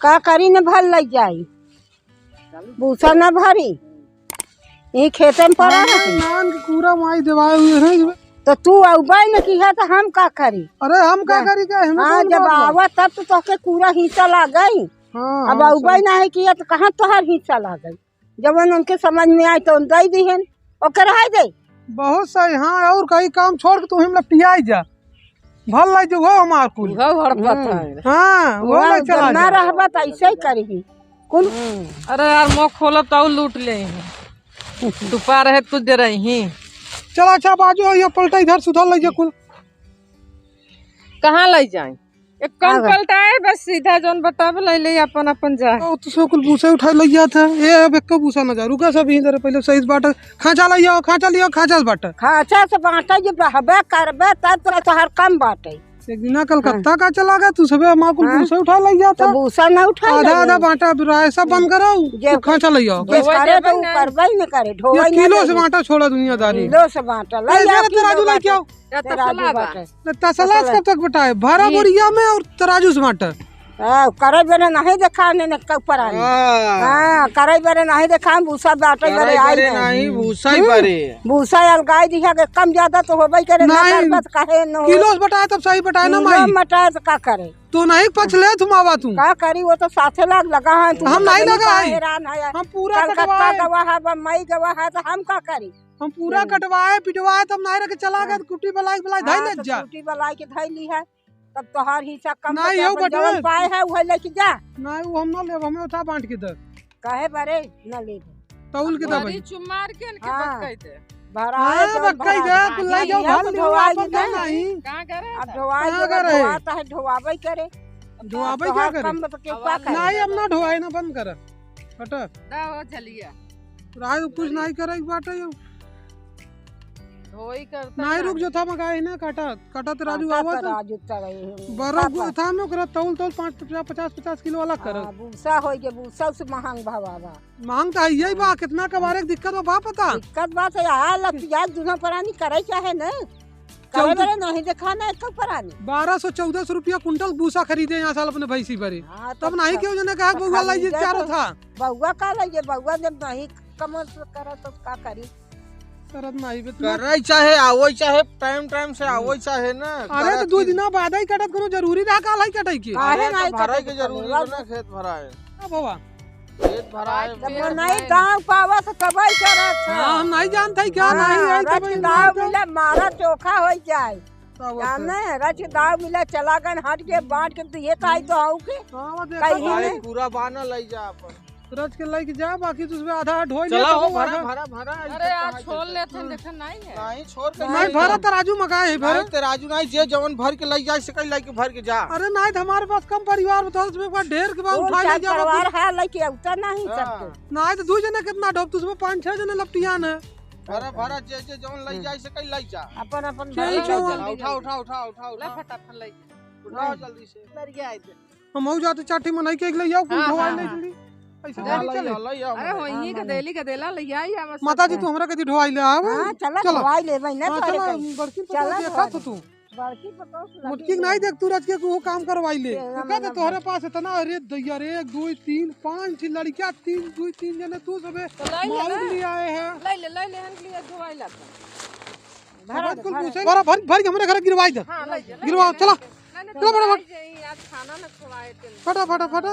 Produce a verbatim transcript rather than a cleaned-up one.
का करी न भर लइ जाई, भूसा न भरी, ई खेते में पड़ा है। नान के कूड़ा माई देवाए हुए हैं। तो तू अउबे न किहा तो हम का करी? अरे हम का करी, का हमें हाँ, कौन जब बात बा? आवा तब तो तोहके कूड़ा हिस्सा लागइ। हाँ, अब हाँ, अउबे सही। ना है किहा तो कहाँ तोहार हिस्सा लागइ? जवन उनके समझ में आए तो दइ दिहन, ओके रहे दे। बहुत सही, हाँ, और कहीं काम छोड़ के तू हम लपटियाई जा। भर लाई जो हो हमार कुल। उहो हड़पत हम्म। है। हाँ, वो उहो ले चला ना जा। रहबा त ऐसे ही करिही। कुल हम्म। अरे यार, मुँह खोलब त लूट लेइहीं। दुपहर है, कुछ देर रही। चला, अच्छा, बाजू, ये पलटा इधर सुधर ले जा कुल। कहाँ लइ जाई? एक कम आगे। पलटा है, बस सीधा जौन बटावे लइ ले, अपन, अपन जाए। ओ, तो सब कुल भूसा उठा लइ जात है। ये अब एक भूसा ना जा, रुका सब यहीं धरे, पहले सही बात है। खाँचा लइ आओ, खाँचा लइ आओ, खाँचा से बाँटा। खाँचा से बाँटा जे रहबे करबे, तब तोरा तोहार कम बाटे। एक दिना कलकत्ता हाँ। का चला गया, तू सबे हमार कुल हाँ। भूसा उठा लइ जात तो है। भूसा ना उठा आधा, आधा बाँटा, बिराए, सब बंद करो, जे तू खाँचा लइ आओ। जे करे तो उ करबे ही न करे, ढोवे ये ना किलो से करे। बाँटा छोड़ा दुनियादारी। किलो से बाँटा, ए, लइ जा, जरा किलो तराजू लइ बाँटा। आओ। या तराजू तसला बा। बाटे। न तसला से तसला। कब तक बटाए? भरा हम्म। बोरिया में और तराजू से बाँटा। हाँ, करे बेरे नहीं देखा ने, ने के ऊपर आने। हाँ। हाँ, करे बेरे नहीं देखा, हम भूसा बाँटे करे बेरे आई नहीं, नहीं। भूसा ही हम्म। बारे। भूसा अलगाई दिहा के कम ज्यादा तो होबे करे, ना नहीं। करबत काहे न हो। किलो से बटाए तब सही बटाए ना किलो माई। में बटाए तो का करे? तू नहीं पछले तुम आवा तू। का करी, वो तो साथे लाग लगा है, तू हम तो नहीं नहीं लगा है। हैरान है। हम पूरा कलकत्ता कटवाए। गवा है, बम्बई गवा है, तो हम का करी? हम पूरा हम्म। कटवाए, पिटवाए, तब नाई रखे चला गए, हाँ। कुट्टी बलाई, बलाई, धाई हाँ, ले तो जा। कुट्टी बलाई के धाई ली है, तब तोहार हिस्सा कम नाई बचा, हो अपन बटवे। जवन पाए है, उहे लेके जा। नाई, वो हम ना लेब, हमें उठा बाँट के दे। काहे बरे न लेब? तौल के दे भाई। चुमार के इनके हाँ। बक्कई दे। भराए हाँ, जवन बक्कई भरा दे, है। कुल लाई जाओ, ये भर तो लियो, ढोवाई आपन नहीं। नहीं। कहाँ करे अब था? ढोवाई कहाँ जवन करे? ढोवाता है, ढोवाबे करे। ढोवाबे अब क्या तोहार करे? कम तो के का करे? नाई, अब ना ढोवाए, ना बंद कर। हटा। दा हो चलिया। राय कुछ नाई करे एक बाटे यो। धोई करता नाई, रुक जो था, मगाए ना, काटा, काटा तराजू काटा आवत। तराजू तराई। बरफ का गो था में ओकरा तौल, तौल पाँच, पचास, पचास किलो वाला कर। हाँ, भूसा होई के, भूसा से महंग भावा बा। महंग तो है यही बा, कितना कबारे के दिक्कत बा, बा पता? दिक्कत बात है, आ लतिया दुनो परानी करे चाहे न। करे चौदह बरे नहीं देखा ना, एक परानी। बारह सौ, चौदह सौ रुपया कुंटल भूसा खरीदे यहाँ साल अपने भैंसी बरे। हाँ, तब तब नहीं ख-, क्यों जने कहा, तो बउआ लाई जे खरीदे चारो तो था। बउआ का लाई जे, बउआ जब नहीं कमर से करे तो का करी? करत नाही बे तू। करे चाहे, आवो चाहे, टाइम, टाइम से आवो चाहे ना। अरे, करे तो दू दिन बाद ही कटत, कोनो जरूरी रहा काल ही कटाई के? काहे अरे, तो नाही भराई कटत के जरूरी बा ना, खेत भराए। अब बाबा। खेत भराए, जब खेत नहीं भराए। गाँव पावा तो तबाही करत है। हाँ, हम नहीं जानते ही क्या हाँ, नहीं है, रच तब दाव नहीं मिला, मारा चोखा हो जाए। का बात है? जाने, रच दाव मिला, चला गन हट के, बाँट के, तो ये ताई तो आऊ के? हाँ, वो देखा कहीं था। नहीं। पूरा बाना लाई जा अपन। रच के लइके जा, बाकी तू उसमें आधा ढोई ले, चला हो, तब भरा, आधा भरा, भरा, अरे, इज्जत आज कहाँ छोड़ इज्जत? लेते हैं, हाँ। देखा नहीं है। नहीं, छोड़ के नहीं, नहीं भरा जा। तराजू मगाए है, भरा। नहीं, तराजू नहीं, जे जवन भर के लइ जाए, से कहीं लइके भर के जा। अरे नहीं, तो हमारे पास कम परिवार में तो उसमें एक बार ढेर के बाद दो उठा ले चार जाओ, परिवार कुछ। है, लइके उतना नहीं हाँ। सकते। नहीं, तो दू जने कितना ढोब, तू उसमें पाँच छह जने लपटियान है। भरा, भरा, जे, जे जवन लइ हाँ। जाए, से कहीं लइ जा। अपन, अपन चल, भरा चल, ले चल। जा। उठा, उठा, उठा, उठा, ला उठा। फटाफट लइ जा। उठाओ जल्दी से। लड़ गया है। हम हऊ जाते चार ठे मनई के एक ले आओ, कुल हाँ, ढोवाई हाँ, ले हाँ। चली। ऐसे जा, ढोवाई ले चले। आओ, ले आओ, हाँ, गदेली, गदेला ले आई, हम माता जी, सब तू हमरा कदी ढोवाई ले आओ। हाँ, चला, चला। ढोवाई ले, बहना, हाँ, तोरे चला, कहीं। बड़की पतोह चला, देखा ढोवाई तो ले। तू। बड़की पतोह से लगी मुटकी के है। नहीं देख, तू रच के वो काम करवाई ले। ये तू ना, कह दे, ना, तोहरे ना। पास इतना, अरे दैया रे, एक, दो, तीन, पाँच ठे लड़कियाँ, तीन, दो, तीन जने तू सबे तो लाई ले माउग ना। ले आए हैं। लाई ले, लाई ले, हम लिए ढोवाई लाता। भरा दे, कुल भरा पूछे, दे। भरा, भर, भर के हमरे घर गिरवाई दे। हाँ, लाई जा, लाई गिरवाओ, जा, चला। लाई जा। चला, फटाफट। लाई जा, आज खाना ना खवाए तेल। फटा, फटा, फटा।